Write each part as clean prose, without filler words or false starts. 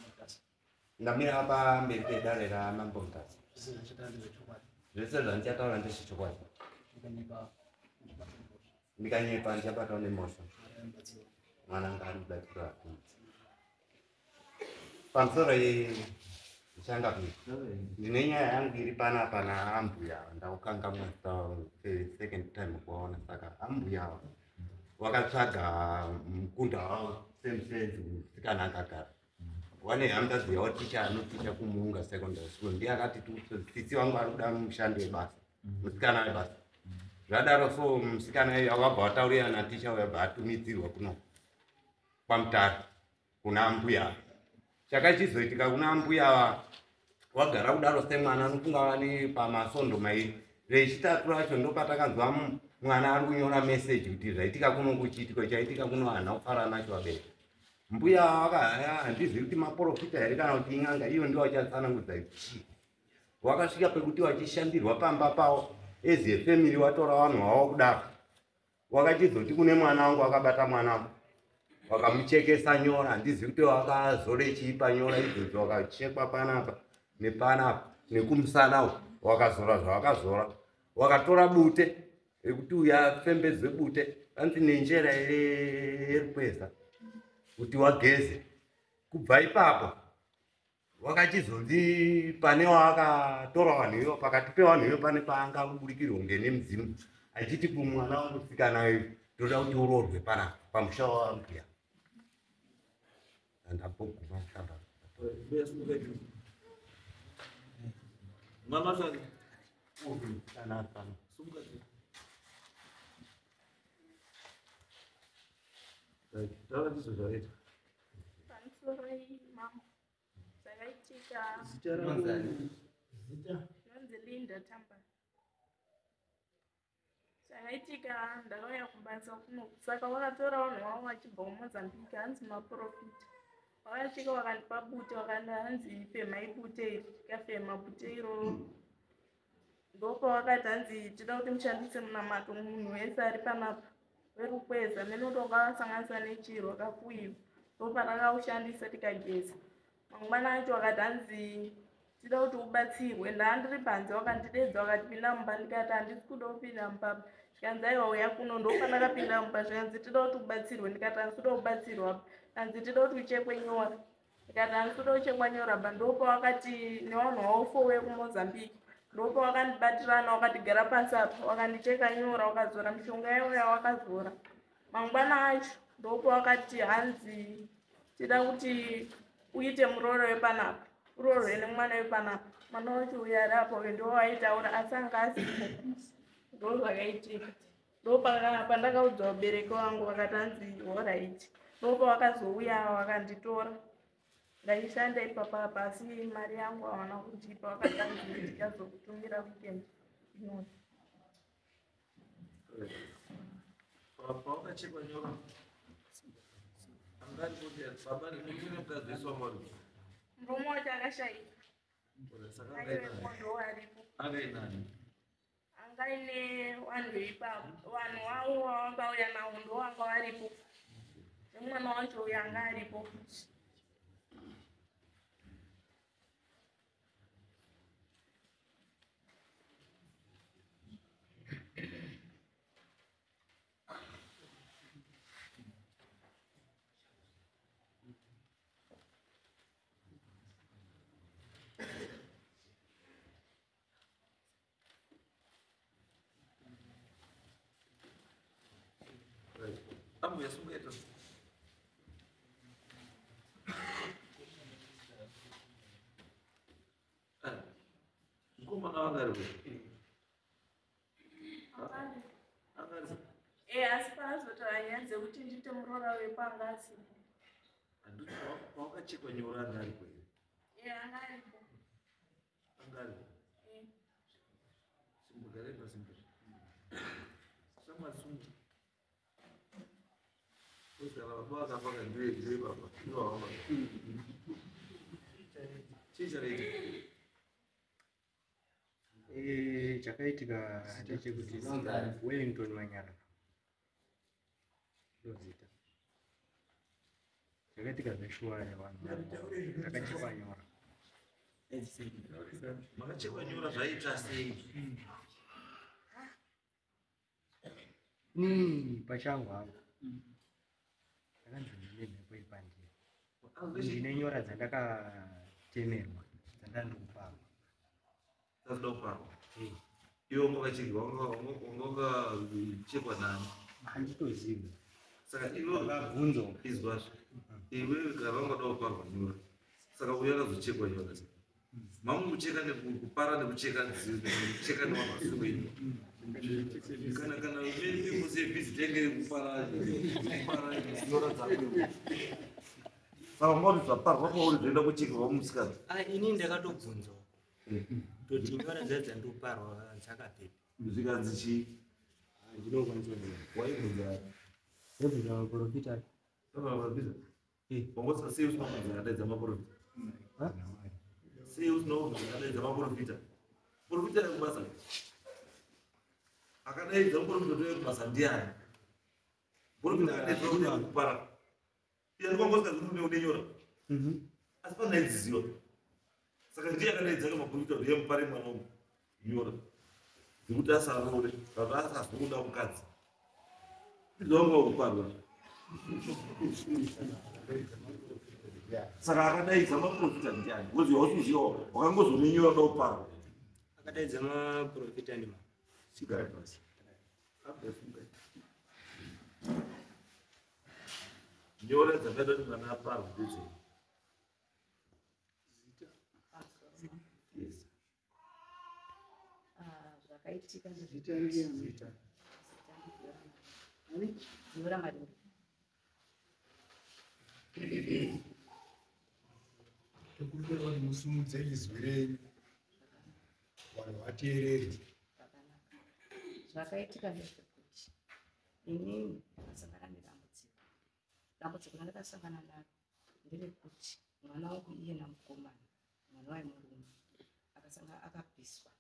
Mutasa. Ndamira pamberi pedare raMambo Mutasa. Zvese zvandichataura ndezvechokwadi. Zvese zvandichataura ndezvechokwadi. Ndikanyepa ndichabatwa nemhosva. Mwana ngaandibatsira. Pamusoro changamire, ndine nyaya yangu iri panapa naambuya, ndakukangamwa second time kuvaona. Saka ambuya wakatsvaga mukunda wavo semusenzi musikana akagara wane hanzvadzi yavo ticha anoticha kuMuunga Secondary School, ndiye akati tsitsi vangu ari kuda mushandi webasa, musikana webasa. Zvadaro so musikana iye wakabva wataurira naticha uyo, abva atumidzirwa kuno kwaMutare kuna mbuya. Chakachizoitika kuna mbuya, wagara kudaro semwana anofunga vane pamasondo mairi, rechitatu racho ndopatakanzwa mwana ari kunyora meseji kuti zvaitika kuno, kuchiitiko chaitika kuno hana kufara nacho vabereki. Mbuya wakahaya, handizivi kuti maprofita here kana kuti ing'anga, iyo ndio vachatsanangudza chii. Wakasvika pekuti wachishandirwa pamba pavo as a family, watora vanhu vavo kudaro, wakachizoti kune mwana wangu, akabata mwana wangu wakamuchekesa nyora. Handizivi kuti wakazore chii panyora idzodzo, wakachekwa panapa nepanapa nekumusana uku, wakazora zvawakazora, wakatora bute rekuti uyu afembedzwe bute, vanzi nenjera yerukweza kuti wageze. Kubva ipapo wakachizonzi pane waakatora vanhu ivo, pakati pevanhu ivo pane paanga kuburikirwa kunge nemudzimu, achiti kumwana wangusikana uyu, toda kuti uroorwe panapa pamusha wambuya. Andamboguma kutamba. Mwana wacho musikana ari pano. Sumuka. Taura ndizvo zvakaita. Pamusoro mambo, zvakaitika Zita rako? Zita? Zvinonzi Linda Tamba. Zvakaitika, ndakauya kubasa kuno, saka vakatora vanhu vavo vachibva kuMozambique, hanzi maprofita. Vakasvika vakandipa bute, vakandi hanzi femai bute iri, tikafema bute iroro. Ndopavakati hanzi tida kuti mushandise munamato, munhu wese ari panapa werukweza menoti wakavasanganisa nechiro akafuyiwa. Ndopatakashandisa tikageza. Mangwana acho wakati hanzi tida kuti ubatsirwe. Ndaandiri panze, wakandidedza, wakati pinda mumba. Ndikati handisi kuda kupinda mumba. Zvikanzi aiwa, uya kuno. Ndopandakapinda mumba, zvikanzi tida kuti ubatsirwe. Ndikati handisi kuda kubatsirwa. Kanzi tida kuti uchekwe nyora. Ndikati handisi kuda kuchekwa nyora ba. Ndopawakati nevanhu vavo four vekuMozambique, ndopawakandibatirana, wakatigara pasi apa, wakandicheka nyora, wakazora mishonga yavo yawakazora. Mangwana acho ndopawakati hanzi tida kuti uite murooro wepanapa, uroorwe nemwana wepanapa. Mwana wacho uyo ari apa uyo ndo waitaura, asi anga asipo. Ndo zvakaitika. Ndopandakaudza vabereki vangu, vakati hanzi alright. Ndopavakazouya vakanditora. Ndaishanda ipapa, asi mari yangu havana kundipa, vakati hanzi ndichazokutumira weekend inoi. Pawakachekwa nyora angari kuti baba nemurume nemukadzi wese wanga uri? Murume wacho akashayika. Saka aivepo, ndo aripo. Angainani? Angaine vanhu veipapo, vanhu vavo vavangauya navo ndo vanga varipo, nemwana wacho uyo anga aripo futi. Ambuya, sumuka. Mukomana wanga ari kupi? Anga E, asi paazotaura nyaya dzekuti ndiite muroora wepo anga asipo. Handiti pawakachekwa nyora anga aripo here? E, anga aripo. Anga aripo? E. Simbogare pasimbo. Shamwari, sumuka. Kana baba vakafa kandiwe ndiwe baba. Iwo wava. Chii chakaita? Chakaitika ndechekuti Wellington Manyara ndozita. Zvakaitika zveshuwa vanhu takachekwa nyora. Makachekwa nyora zvaita sei? Inini pachangu hangu ndakanzi ndine mhepo iri pandiri. Ndine nyora dzandakatemerwa dzandandikuparwa. Dzandinoda kuparwa? Iwe wanga wakachekwa nani? Handitozivi. Saka iwe Ndakabvunzwa. Izwazvo. Iwe kana vangada kuparwa nyora. Saka uyo akazochekwa nyora. Mamucheka nekupara nekucheka nekucheka nevanhu vasiri wenyu. Kana kana mese busy tenge kupara kupara nyora dzako. Saka ungati zvaparwa pauri zvoenda kuchekerwa musikana. Ini ndakatobvunzwa. Toti nyora dziya dzandoparwa dzakabvepi. Zvikanzi chii? Ndinokwanisa kuziva. Waibvunza. Ndaibvunza maprofita. Maprofita? Wangosika sei usina kubvunza akadaidza maprofita? Sei usina kubvunza akadaidza maprofita? Profita yekubasa. Akadaidza muprofita kuti yekubasa ndiani? Profita akadaidza kuti yekupara. Iye ndikangosika kuti une nyora. Asi panaidziziwa. Saka ndiye akadaidza maprofita kuti yemupare mwana uyu nyora. Dzekuti asarore, kana asazoda mukadzi. Ndizvo kuparwa. Saka akadaidza maprofita ndiani? Because hausiziva wakangozonenyora da kuparwa. Akadaidza maprofita ndima. Chigara pasi. Nyora dzakaita kuti mwana aparwe ndedzei? Yes. Zvakaitika Zita ndiani? Nyora Marinda. Tokumbira kuti musimudze izwi renyu vanhu vateerere. Zvakanaka. Zvakaitika ndezvekuti inini ndakasangana nedambudziko. Dambudziko randakasangana naro nderekuti mwana wangu iye namukomana, mwana waimurume, akasanga akapiswa.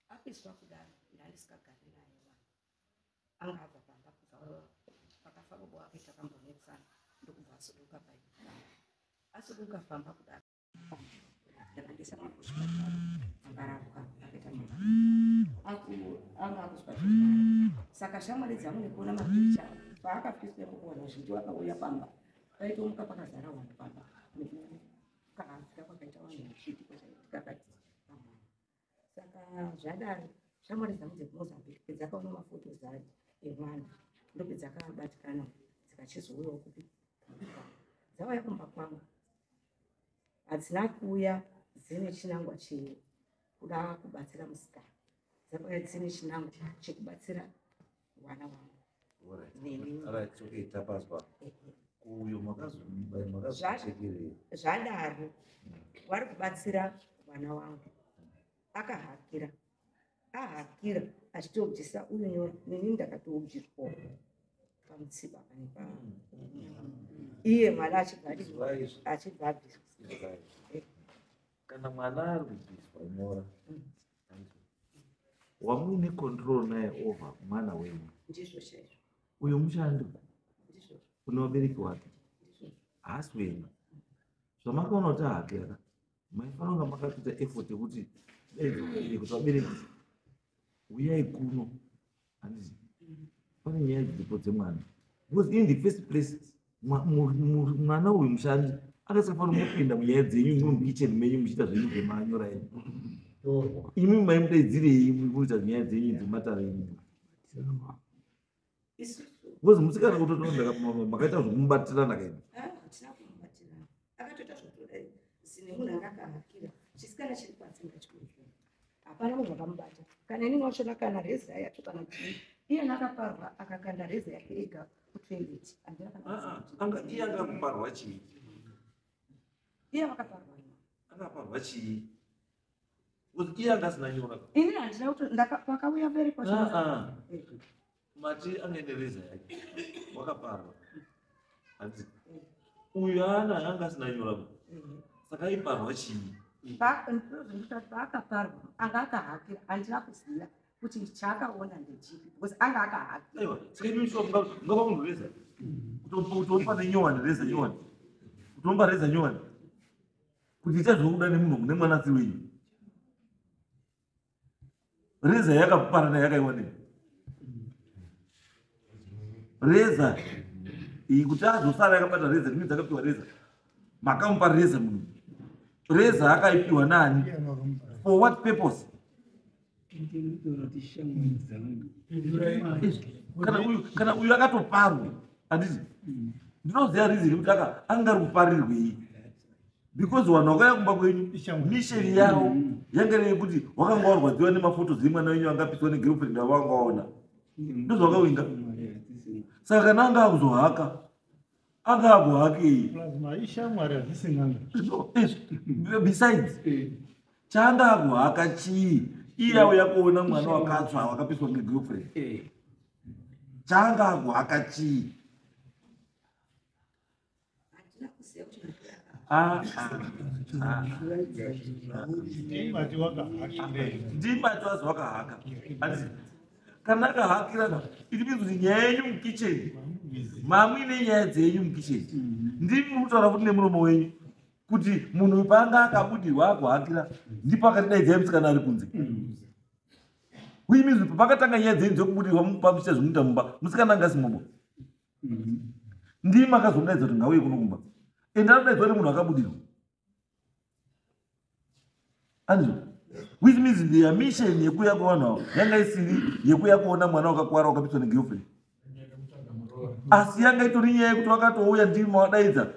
Apiswa kudaro ndandisikagari naye mwana. Anga abva pamba kubva pakafa baba wake takambonetsana ndokubva asuduka paipa. Asuduka pamba kudaro. Ndakandisa mwana kuchipatara akarapwa akaita mwana. Anga akuchipatara. Saka shamwari dzangu nekuona mapicha paakapiswa kuona vazhinji vakauya pamba. Paitomuka pakazara vanhu pamba. Nekukahamika kwakaita vanhu chiitiko chaitika pamwana. Saka zvadaro shamwari dzangu dzekuMozambique dzakaona mafotos emwana ndopedzakabatikana dzikachizouyawo kupi dzauya kumba kwangu. Hadzina kuuya dzine chinangwa chekuda kubatsira musikana, dzakauya dzine chinangwa chekubatsira vana vangu. Alright, okay, tapazwa. Uyo makazochekerei? Zvadaro vari kubatsira vana vangu. Akahakira. Ahakira achitobvisa uyu nyora neni ndakatobviswawo pamutsiba pane pa iye mwana achibva abviswa. Kana mwana ari kubviswa nyora wamuine control naye over mwana wenyu. Ndizvo chaizvo. Uyo mushandi Ndizvo. une vabereki wake haasi wenyu. Zvamakaona kuti ahakira maifanira kunge makatoita effort yekuti dai kuti vabereki uyai kuno handiti pane nyaya dziripo dzemwana. Because in the first place mwana uyu mushandi akasafanira kupinda munyaya dzenyu imwe mukitchen menyu muchiita zvenyu zvemanyora enyu. Imi maimudaidzirei muita nyaya dzenyu dzematare enyu. Because musikana kutotonda makaita zvokumubatirana kaini. Hatina kumubatirana. Akatoita zvokudai zine munhu anga akahakira. Chisikana chiri patsinga chikuru. Hapana munhu akamubata. Kana inini wachona kana reza yacho kana chii. Iye akaparwa akakanda reza yake ega kutoilet. Handina kana Iye akaparwa chii? Iye akaparwa. Akaparwa chii? Because iye anga asina nyora. Inini handina kuti pakauya mberi kwacho. Mati ange nereza yake. Wakaparwa. Handiti. Uyu ana anga asina nyora. Saka aiparwa chii? Paakaparwa anga akahakira handina kuziva kuti chaakaona ndechipi because anga akahakira. Aiwa, saka imi mungapa munhu reza. Kutopa nenyowani reza nyowani. Tinomba reza nyowani kuti ita zvokuda nemunhu nemwana asiri wenyu. Reza yakaparana yakaiwa nei? Reza iyi kuti azosara yakabata reza, ndimi dzakapiwa reza. Makamupa reza munhu, reza akaipiwa nani? For what purpose? Kana uyu akatoparwa, handiti? Ndinoziva reason yekuti anga ari kuparirwei, because vanhu vakauya kumba kwenyu, mission yavo yanga iri yekuti wakanga warwadziwa nemaphotos emwana wenyu angapiswa negirlfriend yavanga waona. Ndozvakawinga. Saka kana anga akuzohaka, anga akuhakei? Ishamwari, hazisi n'anga. No, besides, chaanga akuhaka chii? Iye auya kuona mwana wakatsva, wakapiswa ngegirlfriend. Chaanga akuhaka chii? Handina kuziva kuti Ah, ah, ah. Ndimati wakahakirei? Ndimati wazi wakahaka, handiti? Kana akahakira ka, it means kuti nyaya yenyu mukicheni, mamuine nyaya dzenyu mukicheni. Ndimi muri kutaura futi nemuromo wenyu kuti munhu paanga akabudirwa akuhakira, ndipo akatidaidzai musikana ari kunze. Which means pakatanga nyaya dzenyu dzekubudirwa pamuchiita zvemuita mumba, musikana anga asimobo. Ndimi akazomudaidza kuti ngauye kuno kumba, ende anodaidzwa kuti munhu akabudirwa, andizvo? Which means their mission yekuuya kwevanhu ava yanga isiri yekuuya kuona mwana wakakwara wakapiswa negirlfriend, asi yanga itori nyaya yekuti vakatouya, ndimi mavadaidza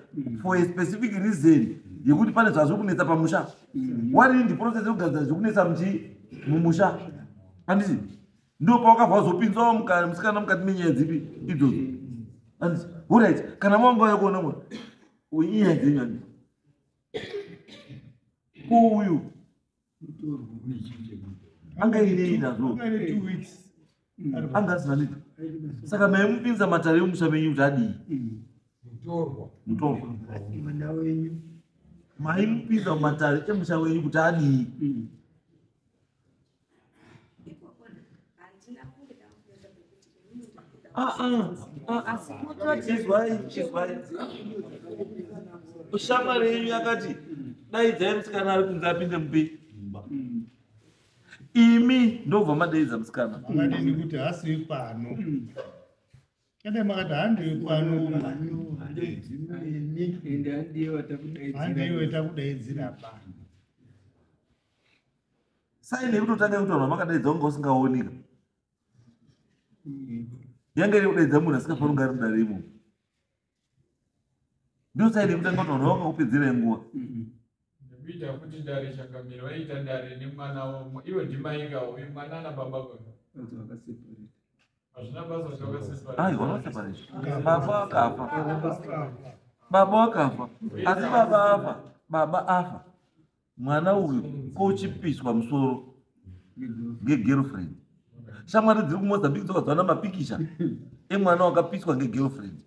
for a specific reason yekuti pane zvazviri kunetsa pamusha. Wari ndi process yekugadzira zvekunetsa muchi mumusha, handiti? Ndo pawakabva wazopinzwawo musikana mukati menyaya dzipi idzodzo, handiti? Alright, kana mawanga uya kuona mwana, inyaya dzenyu, handiti? Ko uyu anga inei nazvo? Ane 2 weeks. Anga asina nidi. Saka maimupinza matare emusha menyu kuti adii? Mutorwa. Mutorwa. Mwana wenyu. Maimupinza mumatare emusha wenyu kuti adii? Ikokona handina kunge ndamupinza pekuti inini ndakuda. Ah, ah, ah. Asi kutoti Izwai, izwai. Shamwari yenyu yakati daidzai musikana ari kunze apinde mupe mumba. Imi ndobva madaidza musikana. Makadini kuti hasi pano? Kada makati handiwe pano. Ende handiye watakudaidzira. Handiwe takudaidzira pano. Saini yekutotanga yekuti vanhu vamakadaidza unga usingaoneka yanga iri kudaidza munhu asingafaniri kunge ari mudare imomo. Ndo saini yekutanga kuti vanhu vakakupedzerai nguva. Nekuita futi dare, changamiro, vaita dare nemwana wamo. Ivo ndimaika uyu mwana nababa vavo. Hazvina basa kuti vakaseparate. Aiwa, vakaseparate. Baba vakafa, baba vakafa, asi baba afa, baba afa, mwana uyu kochipiswa musoro ngegirlfriend. Shamwari dziri kuMozambique dzakazowana mapikicha emwana wakapiswa ngegirlfriend,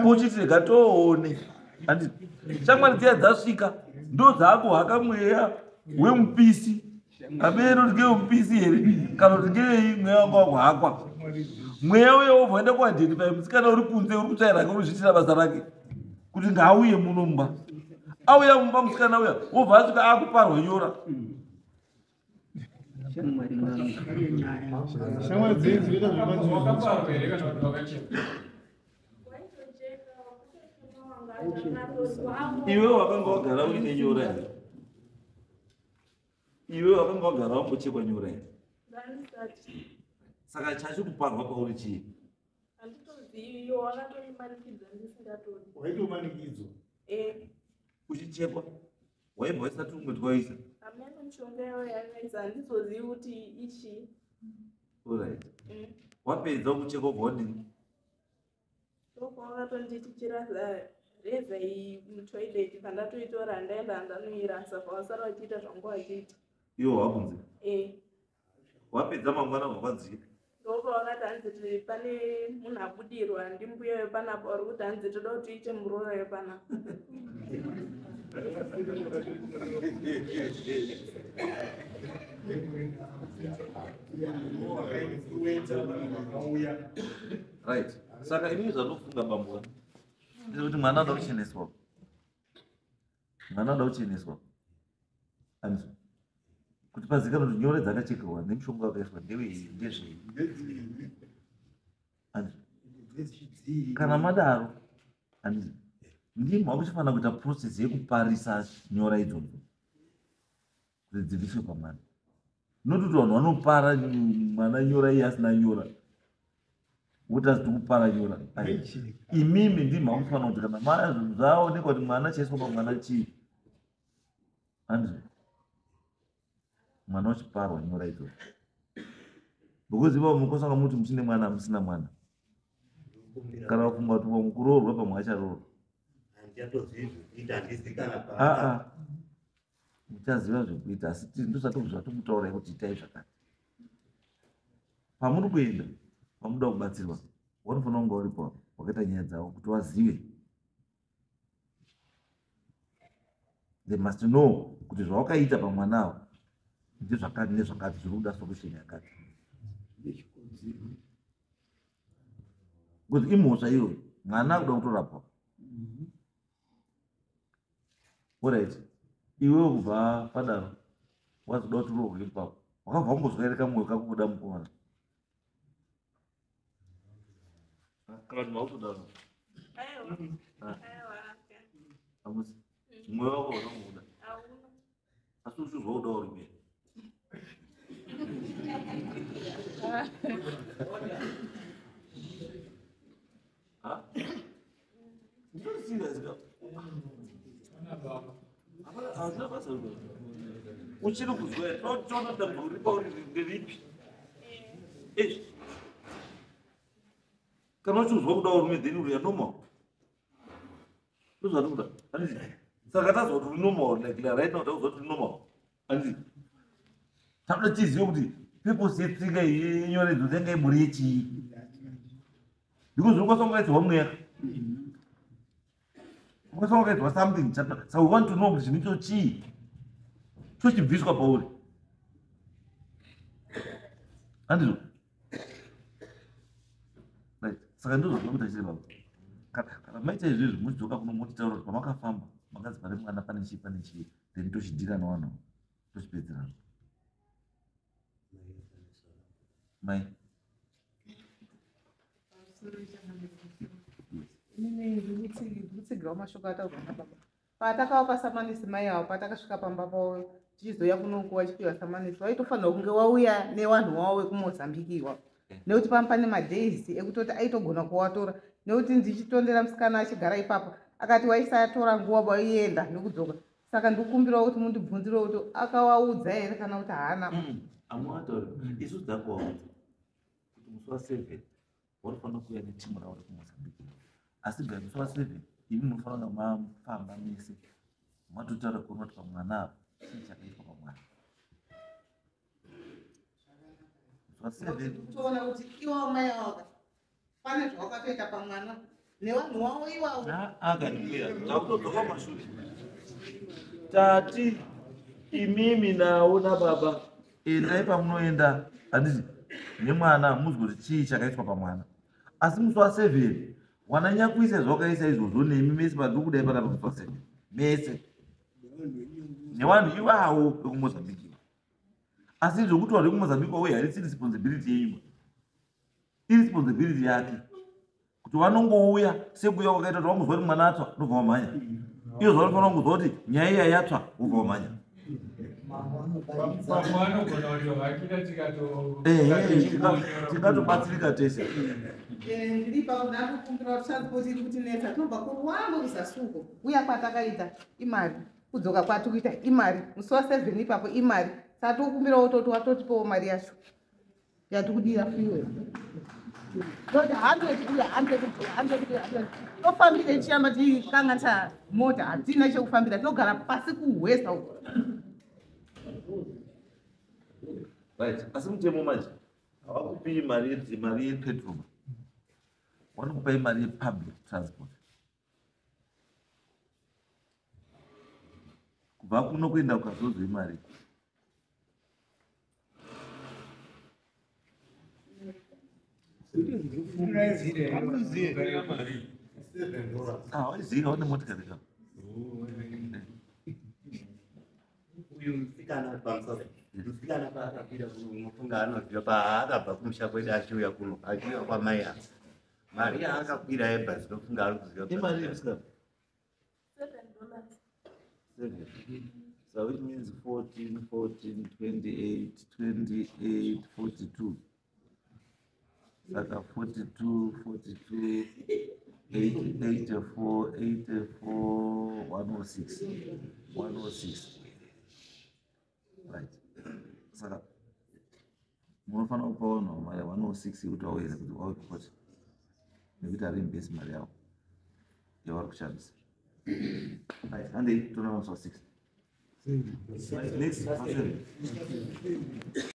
kochiti rega toone, handiti? Shamwari dziya dzasvika, ndo dzaakuhaka mweya wemupisi. Ameno kuti ngewemupisi here kana kuti ngewei. Mweya wanga wakuhakwa, mweya uye wobva waenda kuidentify musikana uri kunze, uri kutsvaira rake, uri kuzviitira basa rake, kuti ngaauye muno mumba. Auya mumba musikana uya, wobva asvika akuparwa nyora. Shamwari dzenyu dzinoita zvepanzvimbo. Wakaparwa here kana kuti wakachekwa? Waitocheka, wakutotema wanga. Iwe wakanga wagara uine nyora here? Iwe wakanga wagara wambochekwa nyora here? Ndandisati. Saka chachikuparwa pauri chii? Handitozivi, iwo wakatondimanikidza ndisingatodi. Waitomanikidzwa? Eh. Uchichekwa waibva waisa tumwe twaisa? Hameno mishonga yavo yakaisa, handizozivi kuti ichii. Alright, wapedza kuchekwa ubva wadini? Ndopawakatonditi chirasa reza iyi mutoilet. Pandatoitora, handaenda, handanoirasa, pavasara vachiita zvangu vachiita. Iwo wakunze? Eh. Wapedza mangwana ubva kwadziya? Ndopavakati hanzi pane munhu abudirwa ndimbuya wepanapa, vari kuti hanzi toda kuti uite muroora wepanapa. Vakauya. Right, saka inini zvandofunga, bambo, ndezvekuti mwana anoda kucheneswa. Mwana anoda kucheneswa. Andizvo. Kuti pazikanwe kuti nyore dzakachekerwa nemushonga wakaiswa ndewei ndezvei. Andizvo. Kana madaro, andizvo. Ndimi makuchifanira kuita process yekuparisa nyora idzodzo kuti dzibviswe pamwana. Not kuti vanhu vanopara mwana nyora iye asina nyora. Woti asi tikupara nyora. Imimi ndimi makufanira kuti kana zvaonekwa kuti mwana chaiswa pamwana chii. Andizvo. Mwana uchiparwa nyora idzodzo. Because ipapo mukosanga muti muchine mwana musina mwana. Kana kufunga kuti mukuroorwa pamwe acharoorwa. Muchaziva zvekuita asi ndosati zvatikutaurai kuti itai zvakati. Pamuri kuenda pamuda kubatsirwa vanofanira kunge uripo wakaita nyaya dzavo kuti vazive. They must know kuti zvawakaita pamwana avo ndezvakati nezvakati zviri kuda solution yakati. Because imhosva iyoyo mwana akuda kutorapwa. Alright. Iwewe kubva padaro wazoda kuti urohwe ipapo wakabva wambozwaereka mwoyo kako kuda mukomana. Kana kuti mautodaro. Amusi. Mwoyo wako unomuda. Asi uchizwa kuda uri mberi. Ha? Ndiri serious ka. Hazvina basa rino. Uchiri kuzwa here? Toona dambudziko riri pauri nderipi? Eish. Kana uchizwa kuda urume then uri normal. Ndozvatikuda. Handiti? Saka tazwa kuti uri normal like right now takuzwa kuti uri normal. Handiti? Takuda tizive kuti purpose yetsinga yenyore idzo yanga imbori yechii. Because unokwanisa kungaisirwa mweya. Unokwanisa kungaisirwa something. So we want to know kuti chinhu icho chii. Chochibviswa pauri. Handizvo? Right. Saka ndizvo zvinokuita chiri baba. Kana maita izvizvi muchidzoka kuno motitaura kuti pamakafamba makanzi pane mwana pane chii pane chii then tochidhira nevanhu tochipedzerana. Mai. Inini ndikutsigirawo mashoko ataurwa nababa. Patakavapa samanisi mai avo patakasvika pamba pavo tichizouya kunoku vachipiwa samanisi vaitofanirwa kunge wauya nevanhu wavo vekuMozambique iwavo. Nekuti pamba pane madays ekutoti aitogona kuwatora nekuti ndichitondera musikana achigara ipapo akati waisatora nguva waienda nekudzoka. Saka ndikukumbirawo kuti mundibvunzirewo kuti akawaudza here kana kuti haana. Amuatauri isu dzakuwaudza kuti musi wa 7 vanofanira kuuya netimu ravo rekuMozambique. Asi by musi wa 7 imi munofanira kunge mafamba mese matotaura kuona kuti pamwana apa chii chakaitwa pamwana. Musi wa 7 Toona kuti iwawo mai avo pane zvawakatoita pamwana nevanhu wavo iwawo. Akandimira takutodzoka kumashure. Tati imimi nawo nababa endai pamunoenda handiti nemwana muzwe kuti chii chakaitwa pamwana. Asi musi wa 7 wananyakuisa zvawakaisa izvozvo nemi mese pandiri kudai panapa musi wa 7 mese nevanhu ivawo vekuMozambique. Asi zvokuti vanhu vekuMozambique vauye harisi responsibility yenyu, iresponsibility yake kuti vanongouya sekuuya kwakaita kuti vangozwa kuti mwana atsva ndobva wamhanya. Iyo zvavanofanira kungozwa kuti nyaya iya yatsva wobva wamhanya. Pamwe vanogona kutohakira Tingatobatsirika tese. Ndiri ipapo ndakukumbira kuti transport iri kutinetsa tinobva kuRwanda kuzasi uko uya kwatakaita imari kudzoka kwatiri kuita imari musi wa 7 ipapo imari saka tokumbirawo toti watotipawo mari yacho yatikudira fuel toti 100 uya 100 uya 100 uya 100 tofambire tichiramba tichikanganisa mota hatina chekufambira tinogara pasi kuhwesa uko. Right. Asi mutemo manje havakupii mari yepetrol, vanokupai mari yepublic transport kubva kuno kuenda kukazozo imari. Waiziva une motikari ka. Uyu musikana pamusoro, musikana paakakwira kuno, unofunga anoziva paakabva kumusha kwedu achiuya kuno, achiuya kwamai ava, mari yaakakwira yebhazi, unofunga ari kuziva? Imari yemusikana? $7. Seven. So which means 14, 14, 28, 28, 42. Saka 42, 42, 80, 84, 84, 106. 106. Right. Saka munofanira kupa vanhu mari 106 yekuti vauye, nekuti vauye kukoti, nekuti hareimburse mari yavo yavari kushandisa. Right, handei toona musi wa 6. Right, next, 7.